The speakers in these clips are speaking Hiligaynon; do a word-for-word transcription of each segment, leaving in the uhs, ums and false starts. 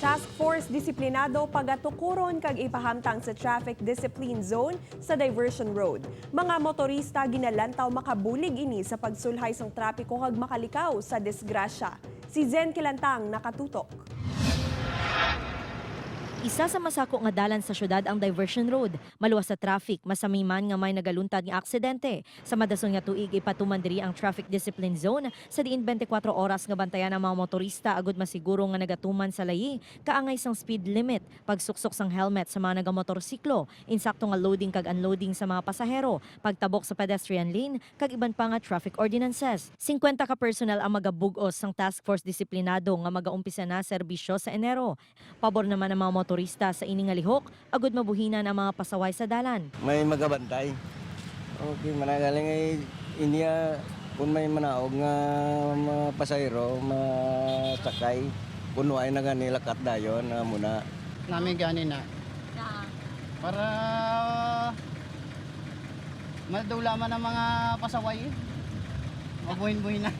Task Force Disiplinado pagatukuron kag ipahamtang sa traffic discipline zone sa diversion road. Mga motorista ginalantaw makabulig ini sa pagsulhay sang trapiko kag makalikaw sa disgrasya. Si Zen Kilantang nakatutok. Isa sa masako nga dalan sa syudad ang diversion road. Maluwas sa traffic, masami man nga may nagaluntad nga aksidente. Sa madason nga tuig, ipatuman diri ang traffic discipline zone, sa diin twenty-four oras nga bantayan ang mga motorista agud masiguro nga nagatuman sa layi kaangay sang speed limit, pagsuksok sang helmet sa mga nagamotorsiklo, insakto nga loading kag unloading sa mga pasahero, pagtabok sa pedestrian lane, kag iban pa nga traffic ordinances. Singkwenta ka personnel ang magabug-os sang task force disiplinado nga magaumpisa na serbisyo sa Enero. Pabor naman ang mga motorista sa ini nga lihok, agud mabuhinan ang mga pasaway sa dalan. May magabantay. Okay, managaling ay inya kung may manaog nga mga pasahero, masakay, kung waay na gani lakat dayon, na muna. Nami gani na. Para madulaman ang mga pasaway. Mabuhin-buhin na.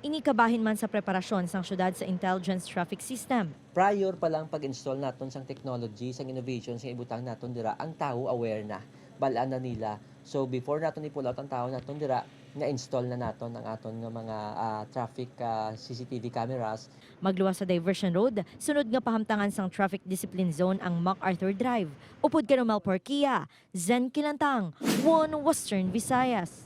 Ini kabahin man sa preparasyon sang syudad sa intelligence traffic system. Prior pa lang pag-install naton sang technology, sang innovation, sang ibutang naton dira, ang tawo aware na, bal-an na nila. So, before naton i-pull out ang tawo naton dira, na-install na naton ang aton nga mga, ah, traffic, ah, C C T V cameras. Magluwas sa diversion road, sunod nga pahamtangan sang traffic discipline zone ang MacArthur Drive. Upod kay Romel Porquia, Zen Kilantang, One Western Visayas.